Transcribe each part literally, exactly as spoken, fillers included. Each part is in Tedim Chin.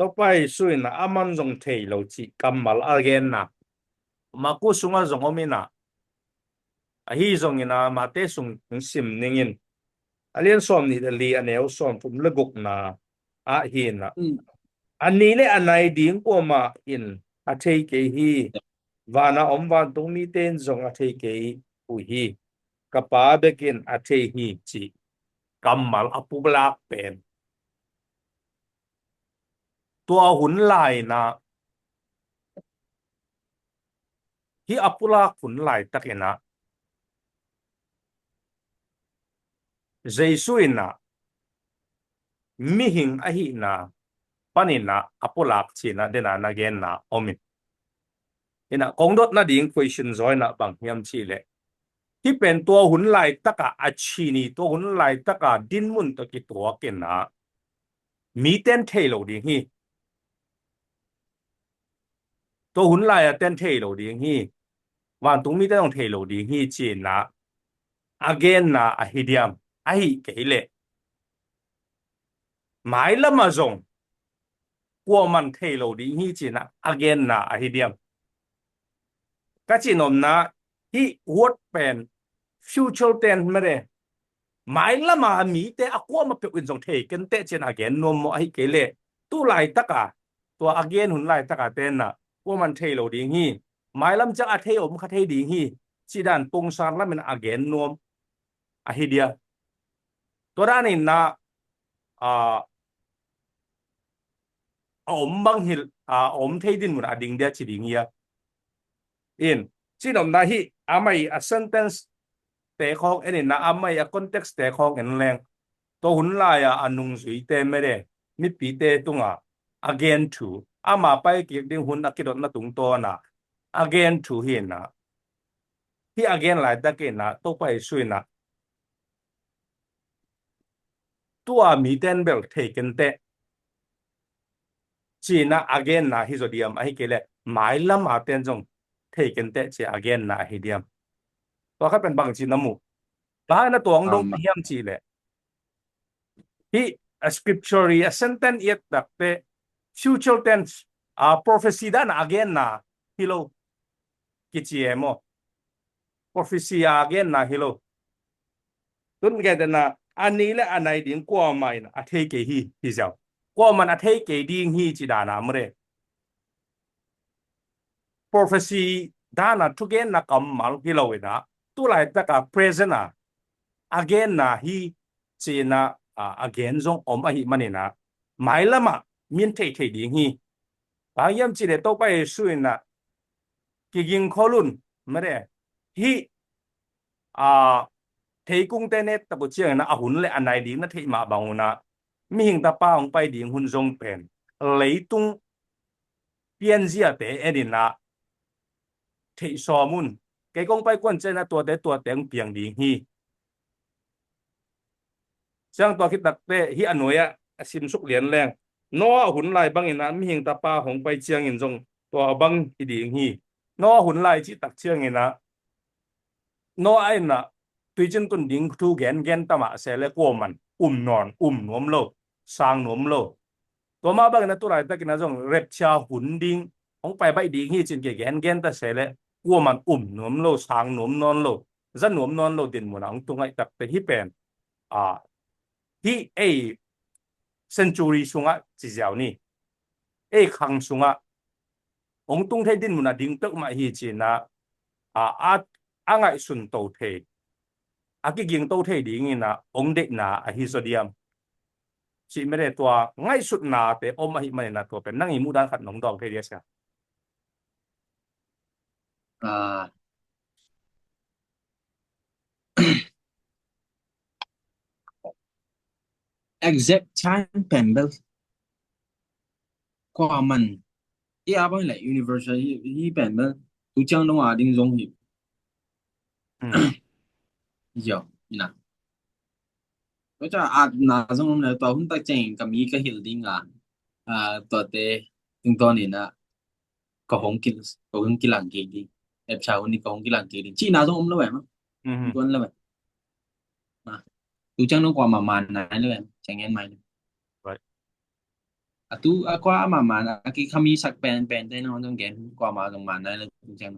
Topa Jesu in ah aman zong thei lo cih kammal a genna Marku sungah zong om in ah, ahi zongin ah Mate sung hong sim ning in, a lian sawm nih le li, a neu sawm thum le gukna ah hi in ah, a ni le a nai ding kuamah in a thei kei hi. Van a om vantung mite in zong a thei kei uh hi. Ka Pa bekin a thei hi, cih kammal a pulak pen tua hun lai-in ah, hih a pulak hun laitakin ah Jesu in ah mihing ahihna panin ah a pulak ci-in ah den a na genna om in. In ah kong dot nading question zaw in ah bang hiam cih leh, hih pen tua hun laitak a a cin hi, tua hun laitak a dinmun tawh kituak in ah mite in thei lo ding hi. Tua hun lai-a ten thei lo ding hi. Vantung mite zong thei lo ding hi, ci-in ah a genna ahi diam? Ahih kei leh mailam ah zong kuaman thei lo ding hi, ci-in ah a genna ahi diam? Ka cih nopna, hih word pen future tense mah e. Mailam a mite a kuamah peuh in zong thei kenteh ci-in a gen nuam maw? Ahih kei leh tu laitak a, tua a gen hun laitak a ten ah kuaman thei lo ding hi, mailam ciang a thei om kha thei ding hi, cih dan pongsan lam in a gen nuam ahi dia? Tua dan in ah, a, a om bang hi, a om thei dinmun a ding dia ci ding hi a. In, cih nopna, hih amah i a sentence te khawng en in ah, amah i a context te khawng en leng, tua hun lai-a a nungzuite mede, mipite tungah a gen thu, ama pai kik ding hun a kidotna tungtawn ah a gen thu hi in ah, hih a gen laitakin ah Topa Jesu in ah tua mite in bel thei kenteh ci-in ah a genna hi zaw diam? Ahih kei leh mailam a ten zong thei kenteh ci-a a genna ahi diam? Tua khat pen bang ci na mu? Bang na tuang dong hiam cih leh, hih a scripture i a sentence i et takte future tense, a prophecy dan a a genna hi lo kici e maw? Prophecy a a genna hi lo. Tun gen den ah, a ni le a nai ding kuamah in a thei kei hi, hi ziau. Kuaman a thei kei ding hi ci dan a mure. Prophecy dan a thugenna kammal hi lo in ah, tu laitak a present a a genna hi ci-in ah, a, a gen zong om ahih manin ah, mailam ah min thei thei ding hi. Bang hiam cih leh Topa Jesu in ah, kiging khol un, mede, hih, a, theikungte ne tak uh ciangin ah a hun le a nai ding na theih mah bang un ah, Mihing Tapa hong pai ding hun zong pen leitung pianziate en in ah theih sawm un. Kei kong pai kuan ciangin ah tuate, tuate hong piang ding hi. Ciang tua khit takte hih a nuai-ah a simsuk lian leng, Noah hun lai bangin ah Mihing Tapa hong pai ciangin zong tua bang hi ding hi. Noah hun lai cih tak ciangin ah Noah in ah tuicin tun ding thu gengen ta mah se leh kuaman um nawn, um nuam lo, sang nuam lo. Tua mah bangin ah tu laitakin ah zong rapture hun ding, hong pai baih ding hi ci-in kigengen ta se leh kuaman um nuam lo, sang nuam nawn lo, za nuam nawn lo dinmun ah hong tung ahih takte hih pen, a, hih ei century sungah ci ziau ni, ei khang sungah hong tung thei dinmun a ding peuhmah hi ci-in ah, a, a, a ngaihsun to thei, a kiging to thei dingin ah hong deihna ahi zaw diam? Cih mede, tua ngaihsutnate om ahih manin ah tua pen nang i muhdan khat nong dawng thei dia sia. Ah, exact time pen bel kuaman i a bang leh universal hi, hi pen bel tu ciang dong a ding zong hi. Yo, ina. Tua ciang a na zong om leh tua hun tak ciangin ka mi ka hilh ding a, a, tuate tungtawn in ah ka hong ki, ka hong kilang kik ding. Rapture hun ni ka hong kilang kik ding cihna zong om lo em. Tuan lo em. Tu ciang dong kuamah man nai lo em. Ciang en mai lo. A tu a kua amah man a kikhami sak penpen te na zong gen kua amah zong man nai lo tu ciang.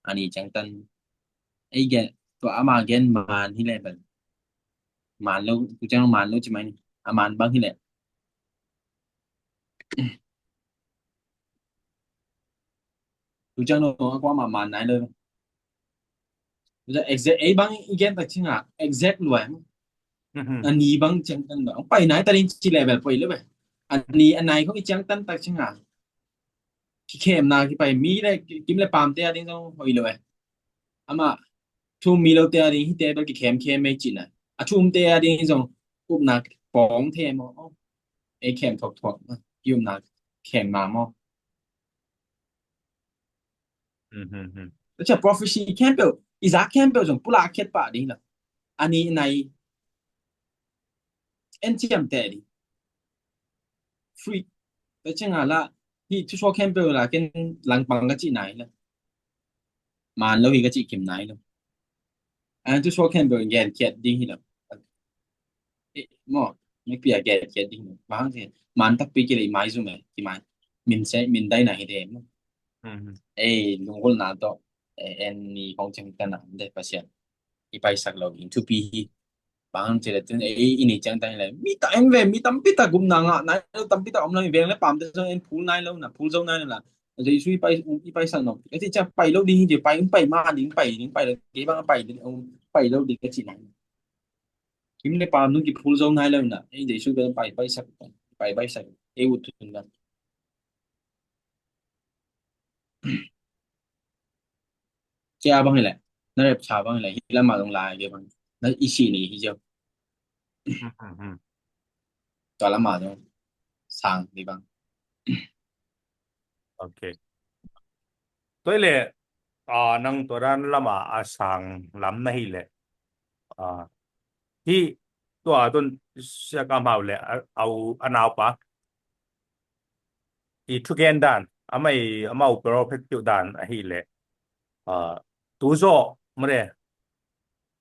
A ni ciang tan. Ei gen tua amah gen man hi leh bel. Man lo tu ciang man lo ci mai ni. A man bang hi leh. Tu ciang lo a kua amah man nai lo. Tu ciang exact ei bang i gen tak ciang a exact luai. A ni bang ciang tan lo. Pai nai ta ding ci leh bel poi lo bel. A ni a nai khong i ciang tan tak ciang a. Kikhemna kipai mi le kim le pamte a ding zong hoih lo e. Amah thum mi lote a ding hite bel kikhemkhem ei cihna. A thumte a ding zong upna pawng the maw. Ei khem thokthok i upna khem ma maw. Tua ciang prophecy khempeuh i za khempeuh zong pulak khet pah ding lo. A ni nai en ciamteh ding. Free. Tua ciang a la hih thusuak khempeuh la ken langpang ka cih nai lo. Man lo hi ka cih kim nai lo. An thusuak khempeuh gen khiat ding hi lo. Maw, mi pia gen khiat ding hi lo. Bang hang man takpi ki le i mai zum e ki mai. Min se min dai na hi de maw. Ei lunggulhna tawh en ni kong ciang tan a de Pasian i paisak lo ding thupi hi. Bang ci le tun ei i ni ciang tan le mi ta en ve mi tampi ta gupna ngah nai lo tampi ta om lo veng le pamte zong en phul nai lo na phul zo nai lo la. Jesu i pai i paisak no ka ci ciang pai lo ding hi ci pai pai ma ding pai ding pai lo kei bang pai ding pai lo ding ka ci nai. Kim le pam nung kiphul zo nai lo na ei Jesu bel pai paisak pai paisak ei ut tun na. Cia bang hi leh na rep cha bang hi leh hi lama zong lai ke bang na i si ni hi ziau. Tua lama zong sang ni bang. Ok. Tua hi leh nang tua dan lama a sang lam na hi leh hi tua tun siakam hau le a naupa i thugen dan amai amau prophet piu dan ahi le tuzaw mare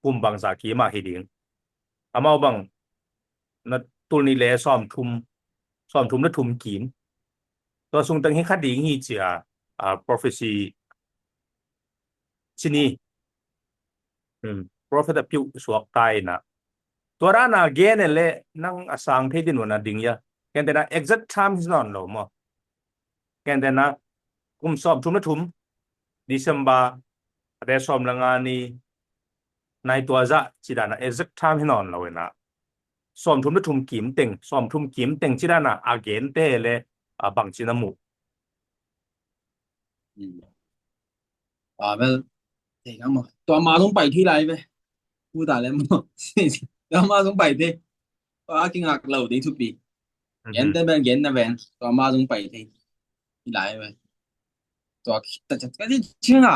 kum bangza kima hi ding amau bang na tulni le sawm thum sawm thum le thum kim tua sung tang hi kha ding hi cia prophecy cini prophet a piu suak ta ina tua dana gen e le nang a sang thei din wana ding ya ken tena exact time hi nawn lo maw ken tena kum sawm thum na thum December a te sawm la nga ni nai tua za ci dana exact time hi nawn lo ina sawm thum na thum kim teng sawm thum kim teng ci dana a gen te le a bang ci na mu. Amen. Tua ma zong pai thei lai ve. Pu ta le maw. Tua ma zong pai thei. Tua kingak lo dei thupi. Gen te ben gen na ven. Tua ma zong pai thei lai ve. Tua ta chat ka di chinga.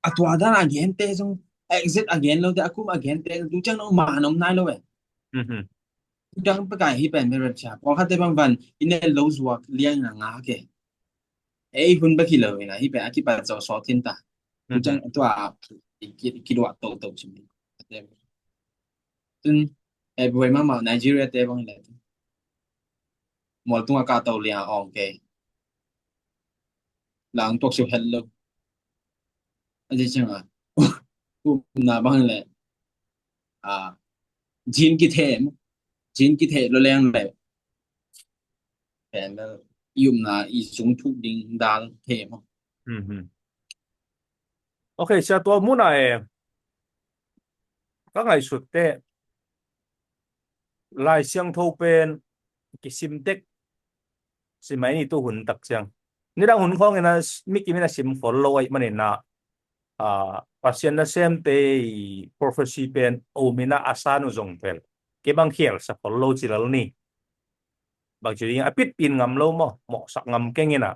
A tua dan a gen te zong exit a gen lo te a kum a gen te zong tu chang no ma nom nai lo ve. Tu chang pa kai hi pen ve ren cha. Pawlkhat te bang van in lo zuak liang na nga ke. Ei hun bek hi lo ina hi pen a kipat zo sawt hin ta. Tua tua kiduah toto cim. Tun ei buai mahmah Nigeria te bang le. Mual tunga ka to lia ong ke. Lang tuak siu het lo. A ci ciang a. Upna bang le. A. Jin ki them. Jin ki the lo leng le. Pen le i upna i sung thuk ding dal them. Ok, sia tua muna e ka ngaihsut te Lai Siangtho pen kisim tek simai ni tu hun tak ciang nidang hun khawng ina mi kimin a sim khol lo aih manina Pasian nasemte i prophecy pen omina a san uh zong vel kei bang khial sa khol lo cilal ni. Bang ci ding a pitpin ngam lo maw mawhsak ngam keng ina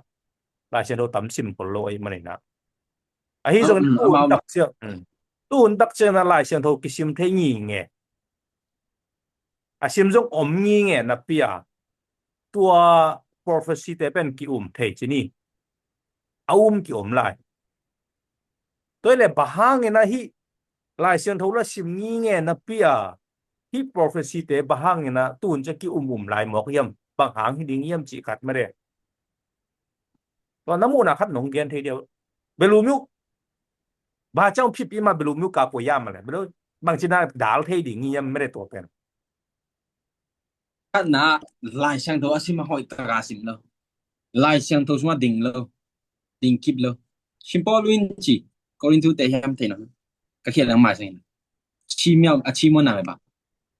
Lai Siangtho tam sim khol lo aih manina ahi zong tu hun tak ciang tu hun tak ciang na Lai Siangtho kisim thei ngi nge a sim zong om ngi nge na pia tua prophecy te pen ki um thei ci ni a um ki om lai. Tua le bahang ina hi Lai Siangtho la sim ngi nge na pia hi prophecy te bahang ina tu hun ciang ki um um lai mawk hiam bang hang hi ding hiam cih khat mare. Tua na muhna khat nong gen thei deuh. Belu miu ba ciang phiphi ma belu miu ka pua ya ma le belu bang ci na dal thei ding hiam mare tua pen. Khatna, Lai Siangtho a sim a hoih taka sim lo. Lai Siangtho sungah ding lo. Ding kip lo. Sim Paul in ci, Korintu te hiam thei no. Ka khial lang mai sang in. Ci miau a ci mo na ba.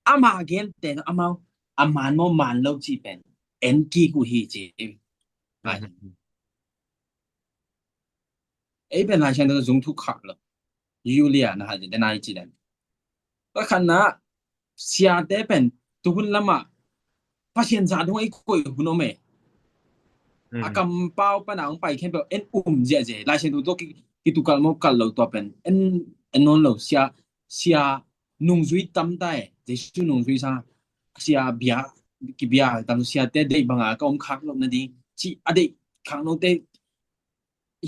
Ama gen te no amau a man mo man lo ci pen. En ki ku hi ci. Ei pen Lai Siangtho zung thu khak lo. Yulia na ha de nai ci dan. Ka khatna siate pen tuhun lama Pasian za dung ei koi hun om e. A kampau pana ong pai khempeuh en um ziahziah. Lai Siangtho tawh ki, kitukal mo kal lo tua pen en, en nawn lo sia, sia nungzui tam ta e. Jesu nungzui sa sia bia, kibia tam siate deih banga ka om khak lo na ding. Ci a deih khak lo te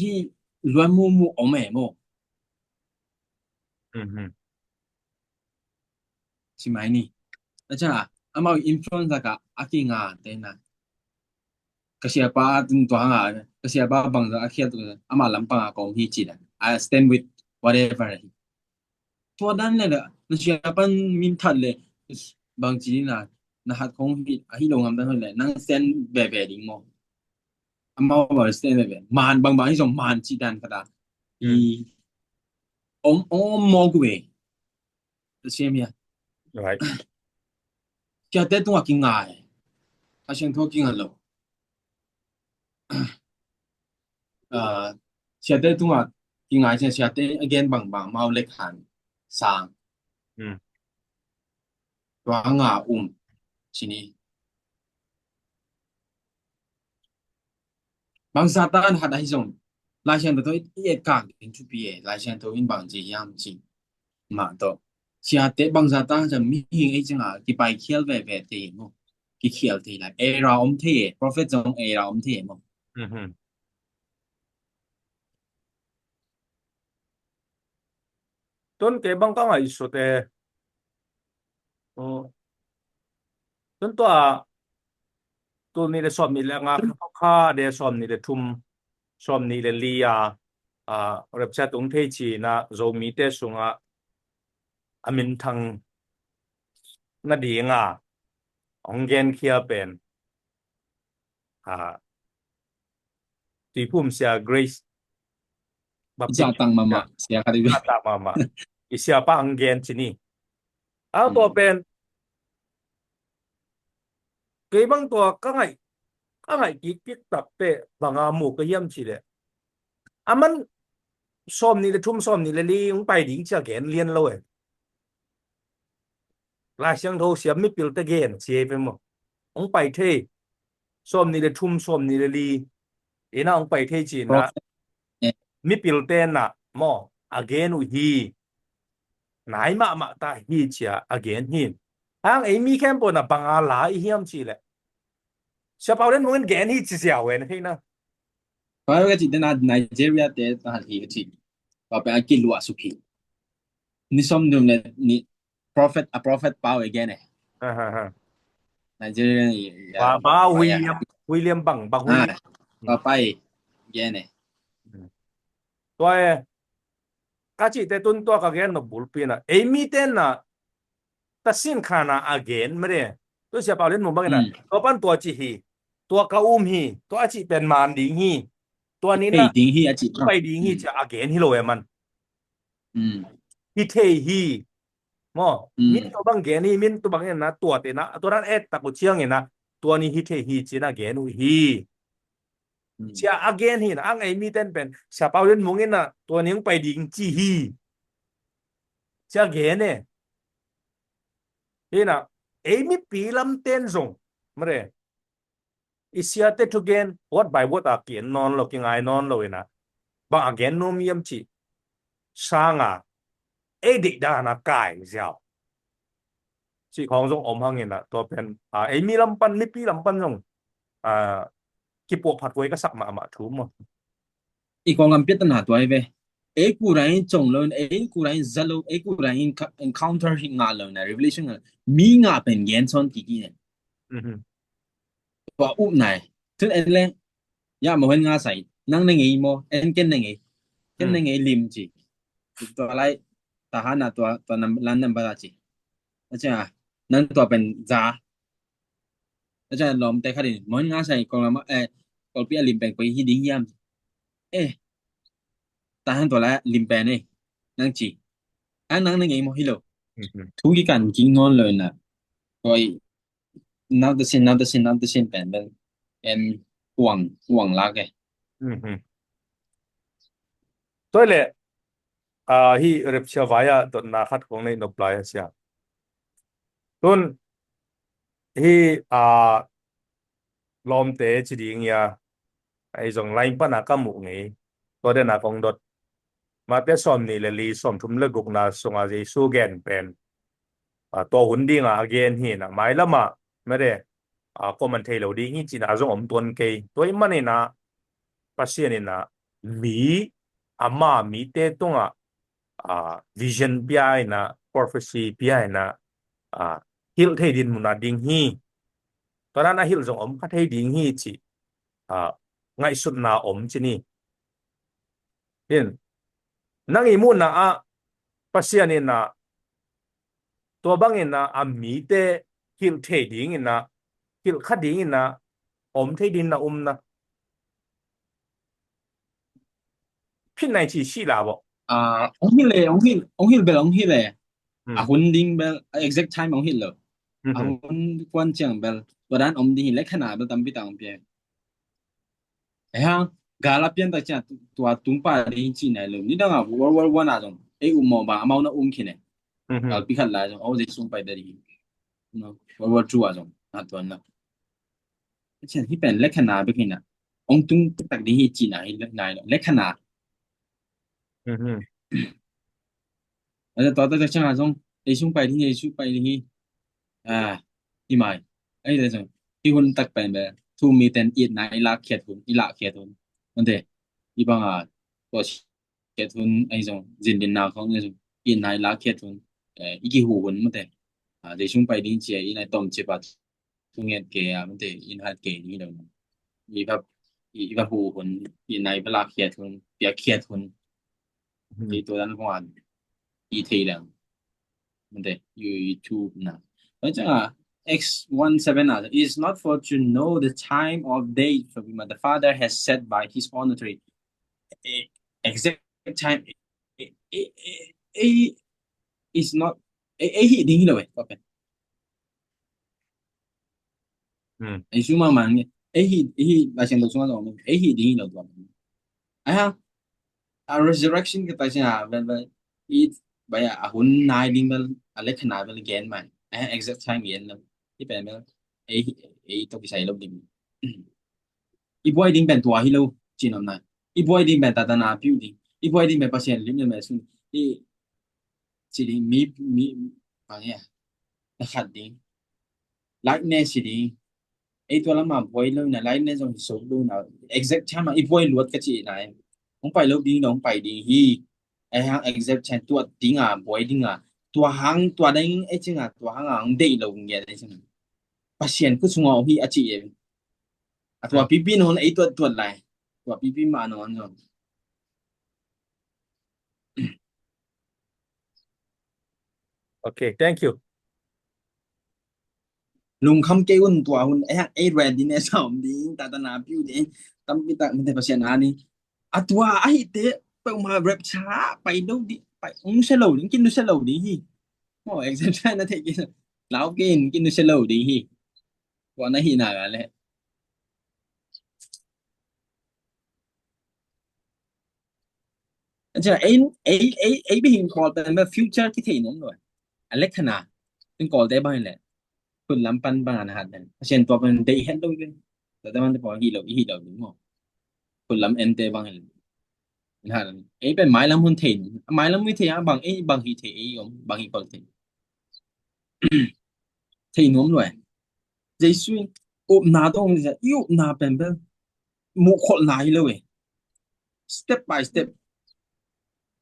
hi luan mumu om e mo. Ci mai ni. A ca amau influence ka a kinga te na. Ka siapa tun tua hanga ka siapa bangza a khiat tu ama lampang a kong hi ci dan. I stand with whatever hi. Tua dan le na siapa min that le bang ci na na hat kong hi a hi lo ngam dan le nang stand bebe ding mo. Amau ba stand bebe man bang bang hi zong man ci dan kata. I om om mo ku be. Siam hia. Right. Siate tungah kingai. A siangtho kinga lo. Siate tungah kingai sia siate again bang bang mau lek han sang. Tua nga um sini. Bang Satan hat ahi zong Lai Siangtho i et kang ding thupi e. Lai Siangtho in bang ci hiam ci mah tawh siate bang Satan zong mihing ei cinga kipai khial veve thei e maw? Kikhial thei lai era om thei e. Prophet zong era om thei e maw? Tun kei bang ka ngaihsut e. Tun tua tul nih le sawm nih le nga kha de sawm nih le thum sawm nih le li a rapture tung thei cina Zomite sungah a minthang nadinga hong genkhia pen Tuiphum sia Grace Baptist. Zahtak mahmah sia khat i zahtak mahmah. I siapa ang gen cini. A tua pen kei bang tua ka ngaih ka ngaih kik kik takte banga mu ka hiam ci le. Aman sawm nih le thum sawm nih le li hong pai ding cia gen lian lo e. Lai Siangtho siam mipilte gen ci e pe maw? Hong pai thei sawm nih le thum sawm nih le li ina hong pai thei cina mipilte na maw a gen uh hi. Nai mahmah ta hi cia a gen hi. Hang ei mi khempeuh na banga la i hiam ci le Sia Pau Lian Mung in gen hi ci sia wen hei na. Pai ka ci tena Nigeria te ta hi ka ci. Pai a kiluah suk hi. Ni som dum le ni prophet a prophet pau e gen e. Nigeria ni ba ba William William bang bang William. Ba pai gen e. Tua e ka ci te tun tua ka gen no bulpi na ei mi ten na ta sin khana a gen mare. Tu Sia Pau Lian Mung bangin a tua pan tua ci hi. Tua ka um hi. Tua a ci pen man ding hi. Tua ni na ding hi a ci pai ding hi cia a gen hi lo e man. Hi thei hi. Maw min tua bang gen hi min tua bang ina tua te na tua ran et tak uh ciang ina tua ni hi thei hi cina gen uh hi. Cia a gen hi na ang ei mi ten pen Sia Pau Lian Mung ina tua ni hong pai ding ci hi. Cia gen e. Hi na ei mipi lam ten zong mare i siate thugen word by word a kien nawn lo kingai nawn lo ina bang a gen nuam hiam ci sanga ei deih dana kai ziau ci khawng zong om hangina tua pen ei mi lam pan mipi lam pan zong kipuah phat kuai ka sak mahmah thu maw? I kong am piat na tua i ve. Ei kura in cong lo, ei kura in za lo, ei kura in encounter hi nga lo na revelation nga mi nga pen gen son kiki ne. Tua upna e. Tun en leng, ya, mo hen nga sai, nang na ngei mo, en ken na ngei. Ken na ngei lim ci. Tua lai, tahan na tua, tua nam, lan nam bala ci. Acha, nang tua pen za. Acha, lawmte khat in, mo hen nga sai, kol ma, eh, kolpi a lim pen koi hi ding hiam. Eh, tahan tua lai, lim pen eh, nang ci. Ang nang na ngei mo hi lo. Thu ki kan king non lo na. Koi, nau ta sin, nau ta sin, nau ta sin pen, pen, en uang, uang lak e. Tua le, ah, hi rapture vai a dotna khat kong nei nop lai a sia. Tun, hi, ah, lawmte ci ding ia, ei zong line pana ka muh ngei. Tua dena kong dot. Mate sawm nih le li, sawm thum le gukna sunga Jesu gen pen. Ah, tua hun dinga a gen hi na, mailama, mate, ah, comment thei lo ding hi cina zong om tuan kei. Tua i manina, Pasian ina, mi, ama, mite tunga, ah, vision pia ina, prophecy pia ina, ah, hilh thei din muna ding hi. Tua dan a hilh zong om kha thei ding hi ci, ah, ngaihsutna om ci ni. In, nang i muhna ah Pasian ina tua bang ina a mite hilh thei ding ina, hilh kha ding ina, om thei ding na umna. Phin nai ci si la bo. Ah, ong hilh le, ong hilh, ong hilh bel ong hilh le. A hun ding bel, a exact time ong hilh lo. A hun kuan ciang bel, tua dan om ding hi le khana bel tampi ta ong pia. Ei hang, gal a pian tak ciang, tua tung pa ding ci nai lo. Ni dang a, World War One a zong, ei um mo ba, amau na um khin e. Gal pi khat lai zong, au, Jesu pai da ding. No, World War Two a zong, a tuan na. Cian hi pen le khana bek hi na. Ong tung tak ding hi ci na hi le nai lo. Le khana. Ada tua tak ciang a zong, Jesu pai ding, Jesu pai ding hi. Ah, i mai. Ei le zong, i hun tak pen be, thu mi ten it na i lak khiat hun, i lak khiat hun. Ante, i bang a, tua khiat hun, ei zong, zin din na khong, ei zong, it na i lak khiat hun. Eh, i ki hu hun mate. Ah, Jesu pai ding ci a, i nai tom ci pa, thu nget ke a, mate, in hat ke ni lo. I va, i, i va hu hun, i nai va lak khiat hun, pia khiat hun. Ti tua dan khong an, i thei leng. Mate, YouTube na. Tua ciang a, X one seven a, is not for to know the time of day, for the Father has set by his own authority. Eh, exact time, eh, eh, eh, eh, is not, eh, eh, hi ding hi lo eh, tua pen. Ei suma man nge. Ei hi, ei hi, la siang lo suma lo. Ei hi ding hi lo tua. Ai ha. A resurrection ka ta sia, bel, bel. I, ba ya, a hun nai ding bel, a le khana bel gen mai. Ai ha, exact time gen lo. I pen bel. Ei hi, ei to ki sai lo ding. I buai ding pen tua hi lo, cin om nai. I buai ding pen ta ta na piu ding. I buai ding pen Pasian lim le mai sun. I, ci ding mi, mi, bang ya. Na khat ding. Likeness ci ding. Ei tua lama buai lo na, likeness zong hi so lo na. Exact time a i buai luat ka ci na. Hong pai lo ding, hong pai ding hi. Ei hang exact time tua ding a, buai ding a. Tua hang, tua ding, ei cing a, tua hang a, hong dei lo ngia dei cing a. Pasian ku sunga hi a ci e. A tua pipi non, ei tuat tuat lai. Tua pipi ma non zong. Okay, thank you. Lungkham kei un tua hun, eh, ei ready ne sa om ding, ta ta na piu ding, tampi tak mate Pasian a ni. A tua a hi te, peuhmah rapture, pai lo ding, pai, ung se lo ding, kin nu se lo ding hi. Mo, exact na te kin, lau kin, kin nu se lo ding hi. Tua na hi na ga le. Acha, ei, ei, ei, ei bihing kawl pen ba future ki thei nuam lo. A lek khana, in kawl te bang le. Khut lam pan bang an hat den. Asian tua pen dei het lo le. Tua te man te pawh hi lo, hi lo ding mo. Khut lam en te bang le. In hat den. Ei pen mai lam hun thei nuam. Mai lam hun thei a bang, ei bang hi thei, ei om, bang hi pal thei. Thei nuam lo. Jesu in upna dong, i upna pen bel muh kholh nai lo e. Step by step.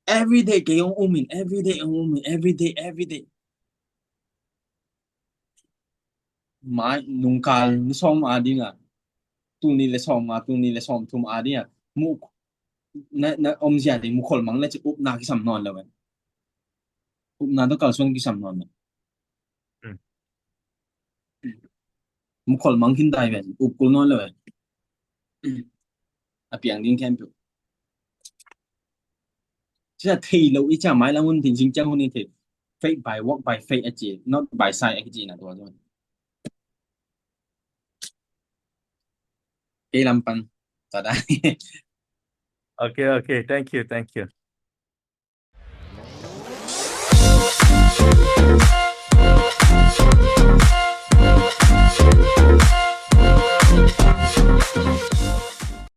Every day kei hong um in, every day hong um in, every day, every day. Mai nungkal ni sawm a ding a, tul nih le sawmnga, tul nih le sawmthum a ding a, mu, na, na omzia ding mukhol mang le ci upna kisam nawn lo ve. Upna tawh kalsuan kisam nawn lo. Mm. Mukhol mang khin tai ve, up kul nawn lo ve. A piang ding khempeuh. Cia thei lo i cia mailam hun, zing ciang hun i thei. Faith by work by faith a ci, not by sight a ci na tua. Kei lam pan. Tua dan. Okay, okay. Thank you, thank you.